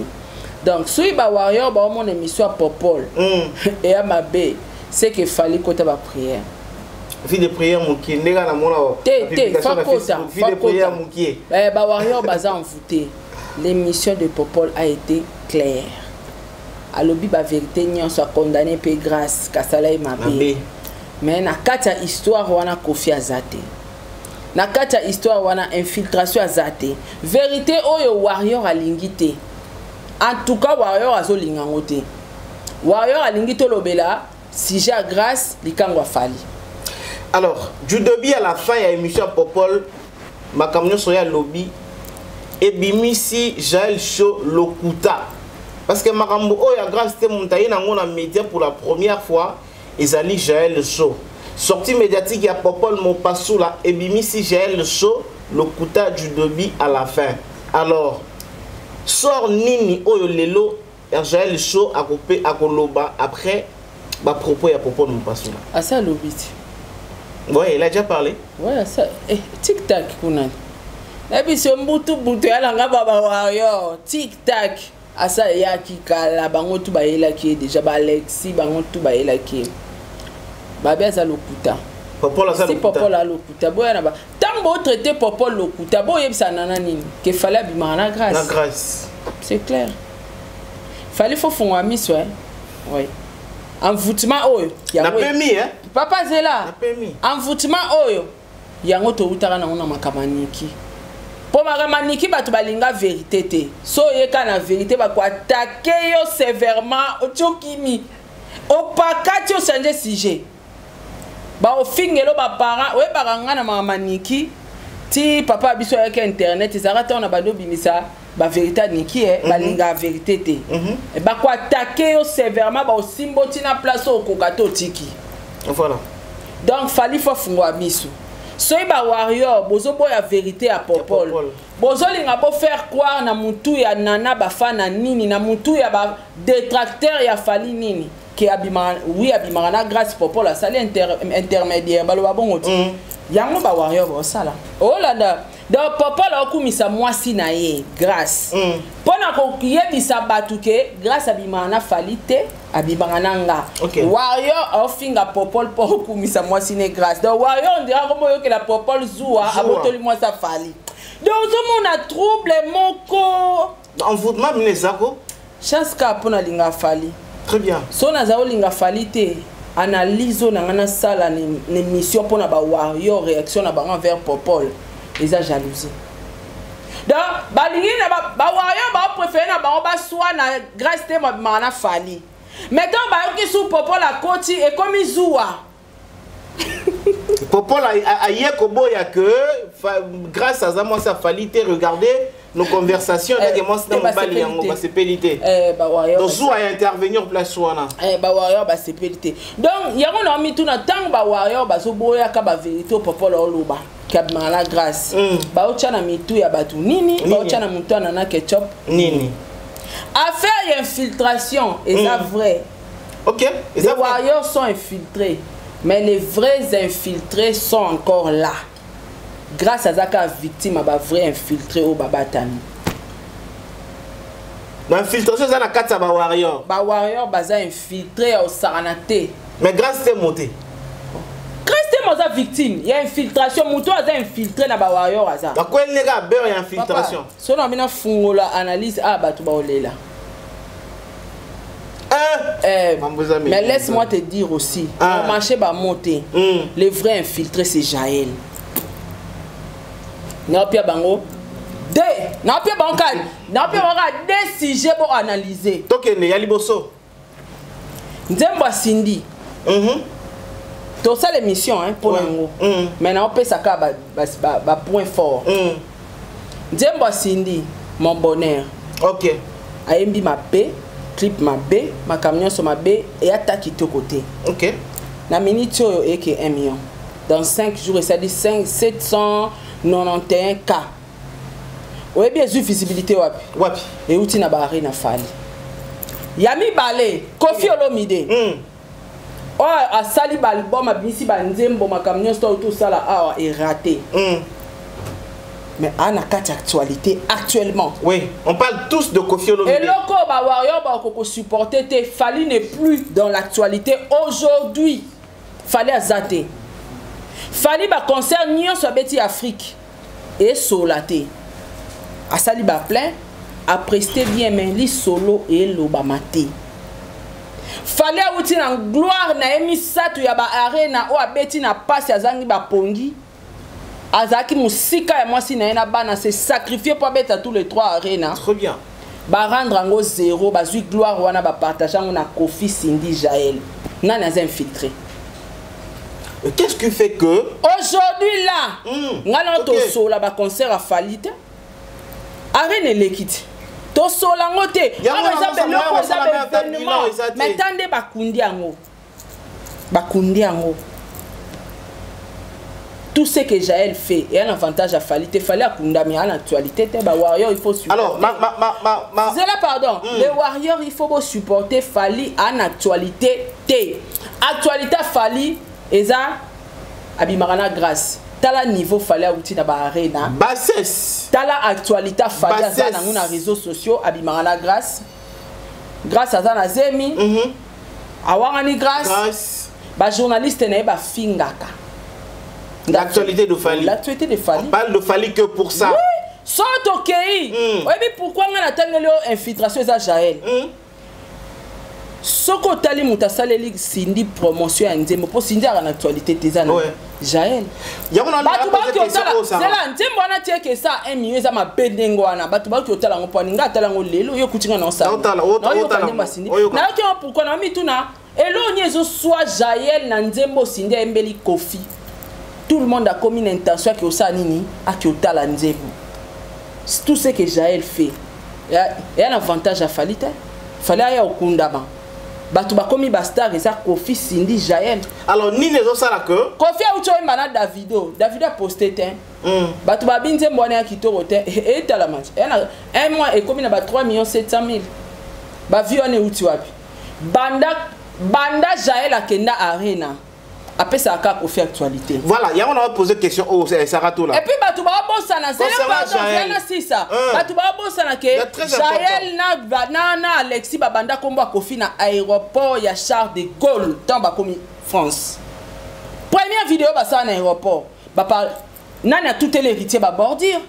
Donc soki bawarrior baomona émission ya Popol eya mabe, c'est que Fally kota baprière. Vie de prière mokie ndenge namona. Te te, fakota. Vie de prière mokie. Bawarrior baza envoûté. L'émission de Popol a été claire, alobi bavérité nyonso, acondamné mpe Grâce kasala ye mabe. Mais na kati ya histoire wana, Kofi aza te. Na kati ya histoire wana, infiltration aza te. Vérité oyo warrior alingi te, en tout cas warrior azolinga yango te. Warrior alingi tolobela sujet ya Grâce, likango ya Fally. Alors, du début à la fin ya émission ya Popol, makambo nyonso ya lobi ebimisi Jael Show lokuta, parce que makambo oyo ya Grâce te, moto aye nango na média pour la première fois ezali Jael Show. Sortie médiatique ya Popol Mopasula ebimisi Jael Show lokuta du début à la fin. Alors, sort nini oyo lelo ya Jael Show akope akoloba après bapropos ya Popol Mopasula? Asa alobi ti. Ouais, il a déjà parlé. Ouais, ça eh, tic tac kuna nayebi so mbutu butu yalanga ba bawarrior, tic tac asa eyaki kala. Bango tu bayelaki ye déjà, baalexi bango tu bayelaki ye, babi aza lokuta. Popol aza si. Lokuta. Popol alokuta, boya na ba ntango botraite Popol lokuta, boyebisa nana nini ke Fally abimaka na Na Grâce. Grâce. C'est clair, Fally faut fungola miso, eh? Oui, envoûtement oyo yango. Napemi, hein? Papa zela. Napemi. Envoûtement oyo yango toutaka nango na makambo ya Niki, mpo makambo ya Niki, bato balinga vérité te. So oyeka na vérité, bakoattaquer yo sévèrement, oti okimi, opakati, ochange sujet, baofingelo baparent. Oyebaka nga na makambo ya Niki ti papa ya biso ayaki internet, ezalaka ntango na bandi obimisa bavérité ya Niki e balingaka vérité te. Bakoattaquer yo sévèrement, baosimba ntina place oyo okoka te, otiki. Donc Fally faut fungola miso. Soki bawarrior bozoboya vérité ya Popol, Popol. Bozolinga bofaire croire na mutu ya nana bafana nini, na mutu ya badétracteur ya Fally nini, ke abimaka, oui, abimaka na Grâce. Popol asali intermédiaire, baloba bongo ti. Yango bawarrior bosala olanda. Donc Popol aokumisa mwasi na ye Grâce mpo na koyebisa bato ke Grâce abimaka na Fally te, abimaka na nga. Warrior aofinga Popol mpo okumisa mwasi ne Grâce. Donc warrior ondira kombo oyokela Popol zuwa. Zuwa. Abotoli mwasi a Fally. Donc ozomona trouble moko. Envoûtement bino ezako. Chance kaka mpo nalinga Fally. Très bien. So naza olinga Fally te, analyse oyo na ngai nasala na émission mpo na bawarrior, réaction na bango envers Popol eza jalousie. Donc balingi na bawarrior baopréféré na bango baswa na Grâce te, mabimaka na Fally. Mais ntango bayoki su Popol akoti, ekomi zuwa. Popol aye koboya que Grâce aza mwasi a Fally te. Regardez nos conversations, ndenge mwasi na te, mobali basepeli yango te. basepeli te. Bawarrior Donc zuwa ya intervenir place wana. Bawarrior basepeli te. Donc yango na mituna, ntango bawarrior bazoboyaka bavérité oyo Popol oloba ke abimaka na Grâce, baotya na mitu ya bato nini? Nini? Baotya na mutu ya nana ketchup nini? Affaire ya infiltration eza vrai. Ok. Les Eza vrai. Warriors sont infiltrés, mais les vrais infiltrés sont encore là. Grâce aza kaka victime ya bavrai infiltré oyo babatami. Na infiltration eza na kati ya bawarrior. Bawarrior baza infiltré ya osakana te. Mais Grâce te mote. Grâce te aza victime ya infiltration. Moto aza infiltré na bawarrior aza. Bakweli nde kaka beurre ya infiltration. Papa, so na bino fungola analyse a bato baolela. Mambo eza Mais mingi. laisse-moi te dire aussi, Ah. marché bamonte. Les vrais infiltrés, c'est Jaël. Naopia bango deux, naopia bango ka, naopia bango ka deux sujets bo analyser. Tokende ya liboso. Nzembo asindi. Tosala émission, hein, mpo na yango. Mais naopesa kaka bapoint fort. Nzembo ya Cindy, Mon Bonheur, ayembi mabe, clip mabe, makambo nyonso mabe, eyata kitoko te. Na minute oyo eke 1 million dans 5 jours, esali 5 791 K. Oyebi ezwi visibilité wapi? Wapi? Euti na baare na Fally. Ya mibale, Koffi Olomide, oyo asali baalbum, abimisi banzembo, makambo nyonso to tosala awa eraté, mais aa na kati ya actualité actuellement. Oui, on parle tous de Koffi Olomide. Eloko oyo bawarrior bakoki kosupporter te, Fally n'est plus dans l'actualité aujourd'hui. Fally aza te. Fally, baconcert nyonso abeti Afrique esola te. Asali baplein, apreste bien, mais lisolo elobama te. Fally awuti na gloire na ye misato ya baarena oyo abeti na pasi, azangi bapongi, azalaki mosika ya mwasi na ye na bana, se sacrifie mpo abeta tous les trois arena. Très bien. Barendre yango zéro. Bazwi gloire wana, bapartage yango na Koffi, Cindy, Jael. Nani aza infiltré? Et qu'est-ce qui fait que Aujourd'hui là, ngai na tosola baconcert ya Fally te, arene eleki te, tosola yango te. Yango Awa eza na beloko, eza mosala ya baévénement. bilan eza te. Mais ta nde bakundi yango, bakundi yango. Tout ce que Jaël fait est un avantage à Fally te. Fally akundami, en actualité te. Ba warrior, il faut supporter. Alors, ma Zela, pardon. Les warriors, il faut supporter Fally en actualité te. Actualité Fally eza abimaka na Grâce. Tala niveau Fally auti na ba arena. Bassesse. Tala actualité Fally aza Bassesse. nango na réseaux sociaux, abimaka na Grâce. Grâce aza na zemi. Awangani Grâce. Grâce. Ba journaliste na ye bafingaka. L'actualité de Fally. L'actualité de Fally. On parle de Fally que pour ça. Oui. So tokei. Oyebi pourquoi nga natangeli oyo infiltration eza Jael? Soki otali moto asaleli Cindy promotion ya nzembo, mpo Cindy aka na actualité te, eza na Jael. Yango na Bato poser baoki question otala oyo, Sarah. zela nzembo wana tieke esa 1 million, eza mabe ndenge wana. Bato baoki otala yango mpo nga atala yango lelo, yo okuti nga na osala. Naotala, Naoyoka otala nzembo ya yango. Cindy. Oyoka. Nayoki yango pourquoi? Na mituna eloni ezoswa Jael na nzembo Cindy ayembeli Koffi. Tout le monde akomi na intention aki osala nini, aki otala nzembo. Tout ce que Jael fait eya na avantage ya Fally te. Fally aya okundama, bato bakomi bastar eza Koffi, Cindy, Jael. Alors, nini ezosala que Koffi auti oyemba na Davido, Davido aposte te. Bato babi nzembo wana ya kitoko te, etalama ti eya na un mois ekomi na ba 3 millions 700 000 bavues. Wana euti wapi? Banda banda Jael akenda arena, apesaka kaka Koffi actualité. Voilà, yango na poser question oyo, Sarah Tola. Et puis bato baobosana, zela. Concernant Pardon. Jaël. Zela sisa. Hein. Bato baobosana ke C'est très Jael na Alexis babanda kombo ya Koffi na aéroport ya Charles de Gaulle. Ntango bakomi France, première vidéo basala na aéroport, bapa nani atuteli héritier babordure?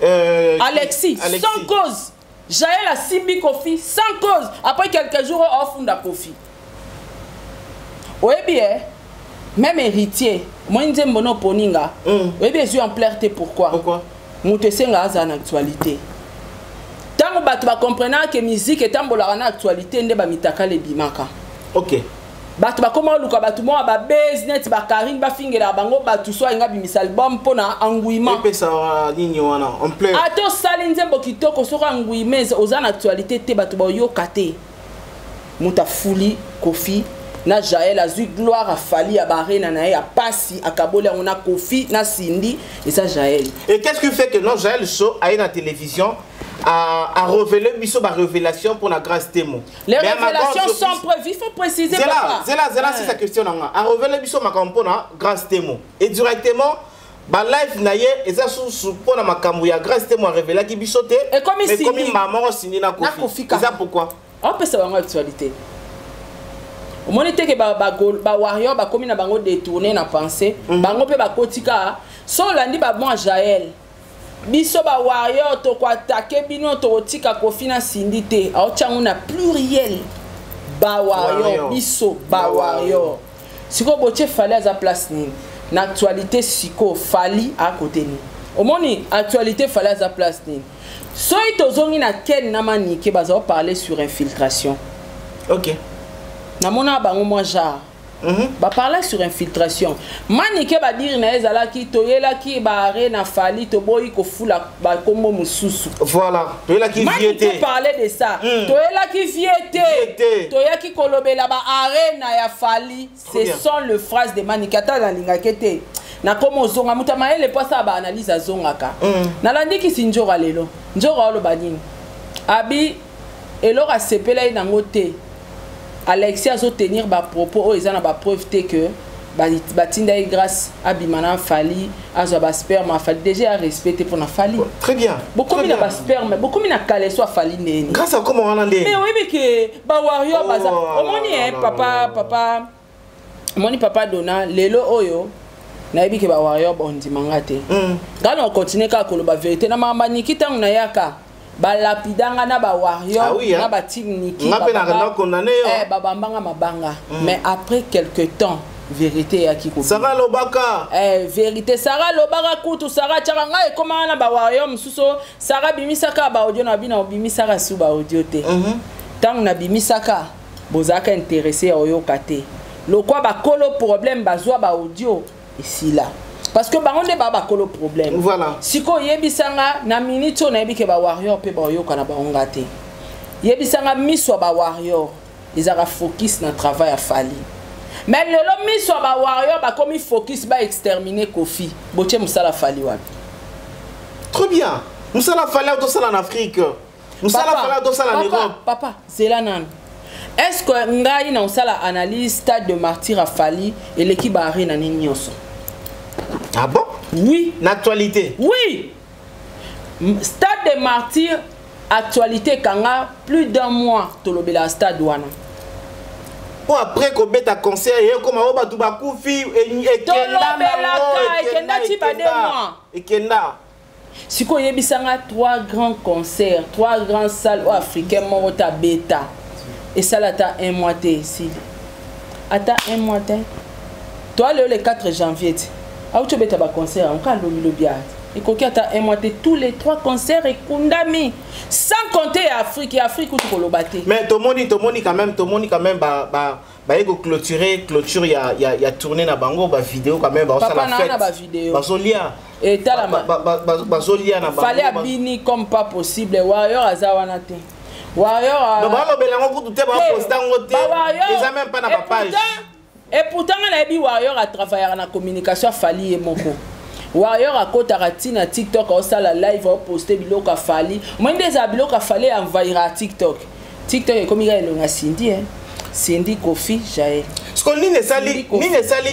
Alexis, Alexis. Sans cause Jaël asimbi Koffi sans cause. Après quelques jours ofunda Koffi. Oyebi e même héritier moi nzembo no oponinga. Oyebi ezwi ampleur te pourquoi? Pourquoi? Moto esenga aza na actualité. Ntango bato bakomprenaka ke musique etambolaka na actualité, nde bamitakala ebimaka. Bato bakoma oluka bato moko babase neti bakarine, bafingelaka bango bato so alinga bimisa album mpo na engouement. Epesa nini wana ampleur. Ata osali nzembo kitoko, soki engouement oza na actualité te, bato baoyoka te. Moto afuli Koffi na Jael, azwi gloire, afali ya barena na ye ya pasi, akaboli yango na Koffi na Cindy, eza Jael. Et qu'est-ce qui fait que non, Jaël So a la télévision a révélé biso ba révélation pour la Grâce Temo? Les Mais à ma grande révélations surprise- sont prévues, il faut préciser, Zela, papa. Zela, Zela, c'est sa question nanga. A révélé biso makambo na Grâce Temo. Et directement ba live na ye eza sous pona makambo ya Grâce Temo a révélé ki biso te. Ekomi Mais Cindy. comme maman Cindy na Na Koffi. Koffi kaka. Eza pourquoi? Opesa bango actualité. Omoni te ke bawarrior bakomi na bango détourné na pensée. Bango mpe bakoti kaka so olandi bamwa Jael, biso bawarrior tokoatake bino, tokotika Koffi na Cindy te. Aotia yango na pluriel, bawarrior. Warrior. Biso bawarrior. Sikoyo botie Fally aza place nini na actualité? Sikoyo Fally akote nini? Omoni actualité Fally aza place nini? Soki tozongi na Ken na Manike, baza parler sur infiltration. Namona bango mwa genre Baparla sur infiltration. Manike, badire na ye ezalaki: toyelaki baare na Fally, toboyi kofula bakombo mosusu. Voilà, toyelaki vie Manike te. Parlait de ça. Toyelaki vie Vie te. Te. Toyaki kolobela baare na ya Fally. Très Ce bien. sont le phrase de Manike. Ata nalingaki te, nakoma ozonga moto ya mayele mpo asala baanalyse, azongaka. Nalandikisi Nzoka lelo. Nzoka oloba nini? Abi eloko asepela ye nango te. Alexis azotenir bapropos oyo eza na bapreuve te que batinda ye Grâce abima na Fally, azwa basperme afali. Déjà ya respect te mpo na Fally. Très bien. Bokomi na basperme, bokomi na kaleso afali ndeni. Grâce à comment wana nde? Mais oyebi ke bawario baza Oh, omoni non, e non, papa non, non. Papa, omoni papa Dona lelo oyo, nayebi ke bawario bondimanga te. Ngai na okontinue kaka koloba vérité na makambo Niki. Ntango nayaka, balapidanga na bawario Ah oui, hein. na bateam Niki. Nga mpe na condamné yo. Eh, babambanga mabanga. Mais après quelque temps, vérité eyaki kobima. Sara lobaka. Eh, vérité, Sara lobaka kutu. Sara atiaka ngai, ekomaka na bawario mosusu. Sara bimisaka baaudio na bino, obimisaka su baaudio te. Ntango nabimisaka, bozalaka intéressé ya oyoka te. Lokwa bakolo problème bazwa baaudio esila, parce que bango nde baa bakolo problème. Voilà. Sikoyo oyebisanga na minute oyo, nayebi ke bawarrior mpe baoyoka na bango nga te. Yebisanga, miso ya bawarrior ezalaka focus na travail ya Fally, mais lelo miso ya bawarrior bakomi focus baextermine Kofi. Botie mosala Fally wapi? Très bien. Mosala Fally tosala en Afrique, mosala Fally tosala en Papa, Europe. Papa, zela nanu. Est ce que ngai na osala analyse, stade de martyr afali eleki baare na nini nyonso? Ah bon? Oui. Na actualité? Oui. Stade de martyr, actualité ekanga plus d'un mois, tolobela stade wana. Po après kobeta concert, ye koma oyo bato bakufi, ekenda. Tolobelaka, ekenda ti ba 2 mois. Ekenda. Sikoyo oyebisanga, trois grands concerts, trois grands salles oyo africain moko ta beta, esala ata un mois te, esili ata un mois te. Toa lelo le 4 janvier ti auti obeta baconcert yango ka lobilobi ate, ekoki ata un mois te, tous les trois concerts ekundami, sans compter ya Afrique. Ya Afrique kutu koloba te. Mais tomoni quand même, tomoni quand même ba baye koclôturer, clôture ya tournée na bango, bavidéo quand même baosala. Papa, na wana fête bavidéo. Bazolia. Etalama. Bazolia na bango. Fally abini comme pas possible. Warrior aza wana te, warrior. Donc balobela yango kutu te, baposta yango te, eza même pas na bapage. Et pourtant nga nayebi warrior atravaillaka na communication. Afali ye moko warrior akotaka ntina TikTok, aosala live, aoposte biloko. Afali omoi nde ezala biloko afali envahira TikTok. TikTok ekomi kaka elonga Cindy, eh? Cindy, Kofi, Jael. Siko nini esali Cindy, Kofi, nini esali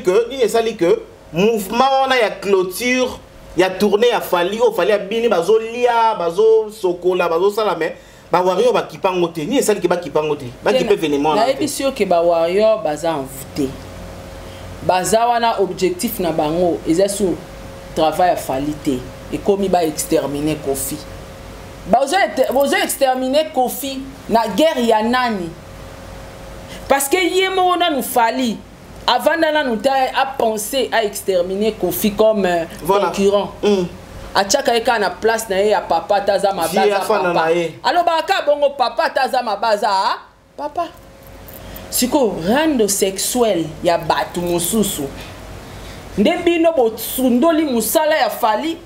Jael. Nini esali ke mouvement wana ya clôture ya tournée ya Fally, oyo Fally abini, bazolia, bazosokola, bazosala, mais bawario bakipa yango te? Nini esali ke bakipa yango te, bakipa événement wana te? Nayebisi yo ke bawarrior baza envoûté, baza wana. Objectif na bango eza sur travail ya Fally te, ekomi baextermine Kofi. Bozo extermine Kofi na guerre ya nani? Parce que ye moko nanu Fally avanda nanu te apense à exterminer Kofi comme concurrent. Atiaka ye kaka na place na ye ya papa, ata aza mabe, Vie aza afanda papa. na ye. Alobaka kaka bongo, papa, ata aza mabe, aza papa. Sikoyo rando sexuel ya bato mosusu nde bino bosundoli mosala ya Fally.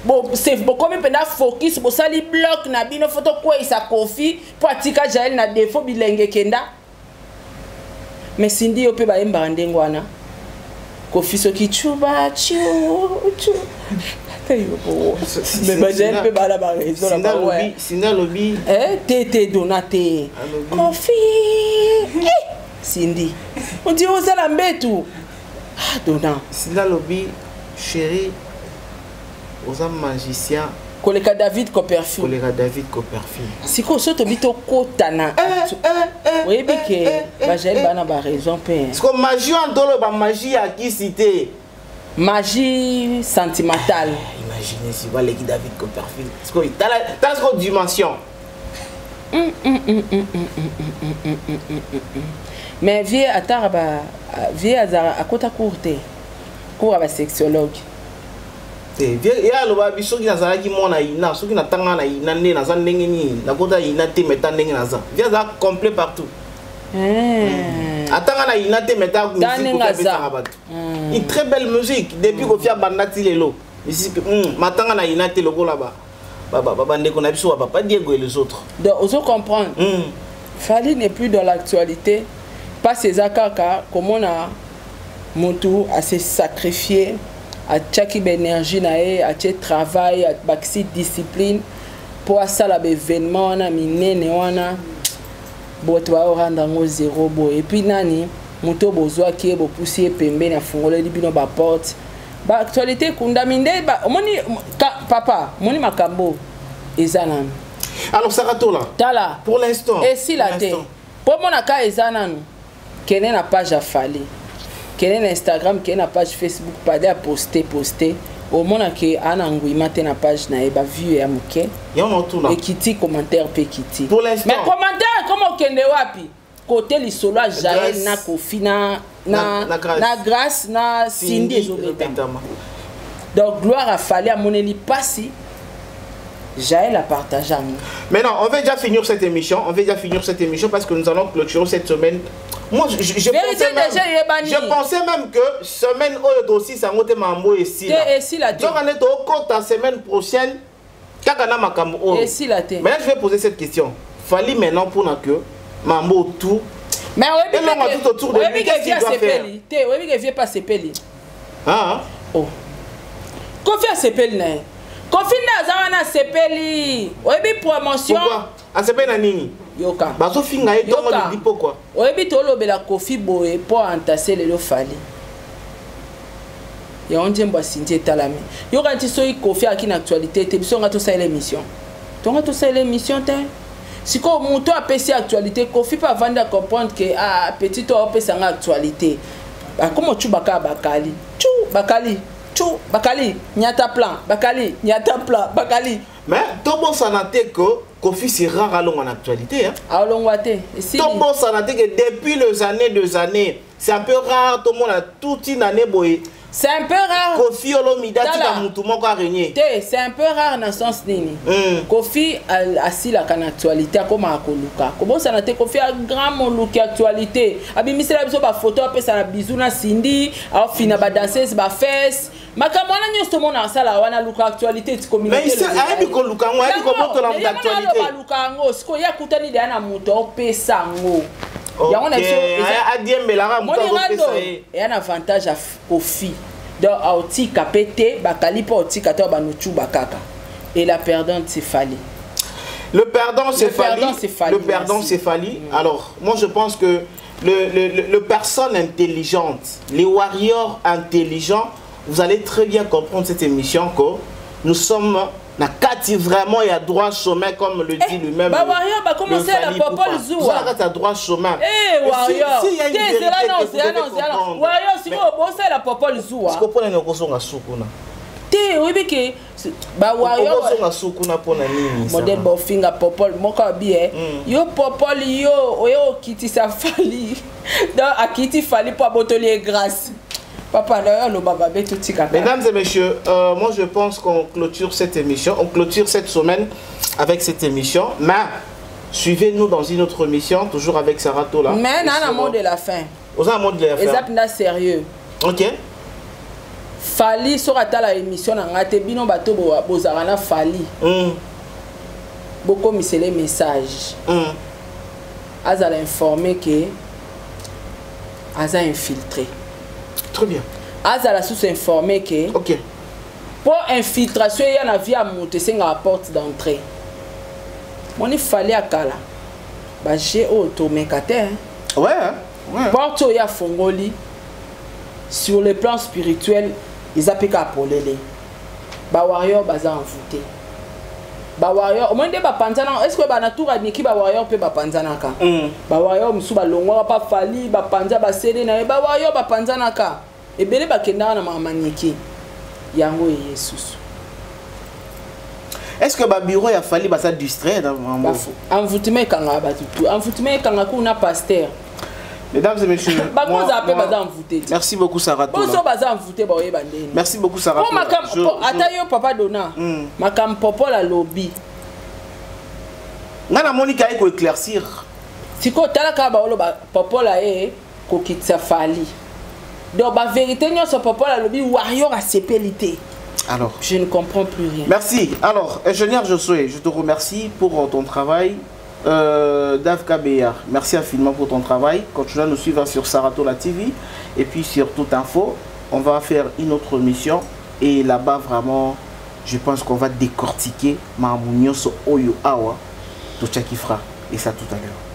Bokomi mpenza focus, bosali bloc na bino, fo tokweyisa Kofi mpo atika Jael na défaut, bilenge ekenda. Mais Cindy, yo mpe bayembaka ndenge wana, Kofi soki cuba cu cu ata yo bo. Mais bajael mpe bala bareseau na Sinda bango. alobi, Cindy alobi. Eh, te te, Dona te. Alobi. Kofi, eh, Cindy odi ozala mbetu. Ah, Dona. Cindy alobi: chéri, oza magicien koleka David Copperfield. Koleka David Copperfield. Sikoyo so tobi tokotana, oyebi ke bajael bana baraison mpe. Siko magie wana, toloba magie ya kisi te. Magie sentimentale. Imagine si baleki David Copperfield. Sikoyo tala, tala sikoyo dimension. Mais vie ataka ba vie azala akota cours te, cours ya basexologue. Te, ye aloba bi soki nazalaki mwana ina, soki natanga na ina, nde naza ndenge nini, nakota ina te, meta ndenge naza. Vie azala complet partout. Ata nga na yina te, mais ta musique Kofi apesaka bato, une très belle musique depuis Kofi abanda ti lelo. Musique matanga na yina te lokola ba bandeko na biso ba papa Diego et les autres. Donc ozo comprendre, Fally n'est plus dans l'actualité. Passe eza kaka komona motu ase sacrifier, atiaki baénergie na ye, atie travail, abakisi discipline mpo asala baévénement wana minene wana. Bato baoranda yango zéro boye. Et puis nani moto oyo bozwaki ye, bopusi ye pembeni, afungoleli bino baporte, baactualité ekundami nde. Omoni papa, omoni makambo eza nanu. Alors Saratola, tala, pour l'instant, esila te. Mpo monaka eza nanu, kende na page ya Fally, kende na Instagram, kende na page Facebook, pade aposte poste, omonake aa na ngwima te na page na ye, bavue ya moke ekiti, commentaire mpe ekiti. Pour l'instant. Mais commentaire ekoma okende wapi? Kote lisolo ya Jael na Kofi na Grâce na Cindy ezobetama. Donc gloire a Fally, amoneli mpasi Jaël a partagé. Maintenant, on va déjà finir cette émission. On va déjà finir cette émission parce que nous allons clôturer cette semaine. Moi, je pensais même que semaine oyo aussi, ça a mambo ici. Ici là. Donc, on est au compte la semaine prochaine. Kaka na makambo oyo. Esila te. Maintenant, je vais poser cette question. Fally maintenant pour que mambo tout. Mais oyebi tout autour de lui, qu'est-ce qu'il doit faire? Te, oyebi que vie pas sepeli. Ah. Oh. Kofi asepeli na ye. Kofi nde aza wana, asepeli. Oyebi promotion. Pourquoi asepeli na nini? Yoka. Bazofinga ye ntongo midi pokwa. Oyebi, tolobela Kofi boye mpo antase lelo Fally yango nzembo asindi etalami. Yoka nti soki Kofi aki na actualité te, biso nga tosalela émission, tonga tosalela émission te. Sikoyo moto apesi actualité, Kofi mpe avandi acomprendre que ah, petit to aopesanga actualité, akoma ocuba kaka bakali tu bakali tu bakali nyata plan, bakali nyata plan, bakali. Mais tobosana te que Kofi, c'est rare alongwa en actualité, hein. Alongwa te. Tobosana te que depuis les années, 2 années, c'est un peu rare. Tout le monde a toute une année boye. C'est un peu rare. Kofi Olomide atika mutu moko arégner. Te, c'est un peu rare na sens nini? Kofi asilaka na actualité, akomaka koluka. Kobosana te, Kofi a grand moluki actualité, abimisela biso bafoto, apesa na bizu na Cindy, aofina badanseuse bafese, makambo wana nyonso tomona asala wana, aluka actualité ti. Ayebi koluka yango, ayebi kobotola moto actualité. Aluka yango. Sikoyo ye akutani deya na moto aopesa yango. Yango na biso adiembelaka moto azopesa ye. Eya na avantage ya Kofi. Donc aotika mpe te, bakali mpe aotika te, banutuba kaka. Et la perdante, c'est Fally. Le perdant, c'est Fally. Fally. Le perdant, c'est Fally. Alors, moi, je pense que le personne intelligente, les warriors intelligents, vous allez très bien comprendre cette émission que nous sommes na kati vraiment, il y a droit chemin, comme le dit lui-même. Ba warrior ba commencer la Popol Zuwa. La droit chemin. Eh warrior. Si, il y a une vérité que vous devez comprendre. Warrior si vous la Popol Zuwa. Est-ce que pona kozonga sukuna? Te, oyebi ke ba warrior okozonga sukuna mpona nini? Modèle bofinga Popol moko abi e yo Popol, yo oyo okitisa Fally. Donc akiti Fally mpo abotoli ye Grâce. Papa, d'ailleurs, le baba tout. Mesdames et messieurs, moi je pense qu'on clôture cette émission, on clôture cette semaine avec cette émission. Mais suivez-nous dans une autre émission, toujours avec Sarah Tola. Mais non, un mot de la fin. Aux un mot de la fin. Exactement, sérieux. Ok. Fally soki atala émission na ngai te, bino bato bozalaka na Fally, bokomisela message, azala informé ke aza infiltré. Très bien. Azala susu informé ke mpo infiltration eya na vie ya moto, esengaka porte d'entrée. Moni Fally akala baje oyo tomeka te. Ouais. Porte oyo afongoli sur le plan spirituel eza mpe kaka polele. Bawarrior baza envoûté, bawarrior omoi nde bapanzana. Est ce que banatour aniki bawarrior mpe bapanzanaka? Bawarrior mosusu balongwaka mpa Fally, bapanza basede na ye. Bawarrior bapanzanaka ebele, bakendaka na makambo yango eye susu. Est ce que babureau ya Fally baza distrait dans vraiment? Envoûtement ekangaka bato tu, envoûtement ekangaka kuna pasteur. Mesdames et messieurs, bakoza mpe baza envoûté. Merci beaucoup, Sarah. Boso baza envoûté, baoyeba ndeni. Merci beaucoup, Sarah. Ata yo papa Dona, makambo Popol alobi. Nga namoni kaye koéclaircir. Sikoyo tala kaka baoloba Popola ye kokitisa Fally. Donc ba vérité nyonso Popola alobi, Warrior asepeli te. Alors, je ne comprends plus rien. Merci. Alors, ingénieur Josué, je te remercie pour ton travail. Dave Kabeyar, merci infiniment pour ton travail. Continue à nous suivre sur Saratola TV et puis sur Toute Info. On va faire une autre mission et là-bas, vraiment, je pense qu'on va décortiquer Mamounioso Oyo Awa, Tocha Kifra. Et ça tout à l'heure.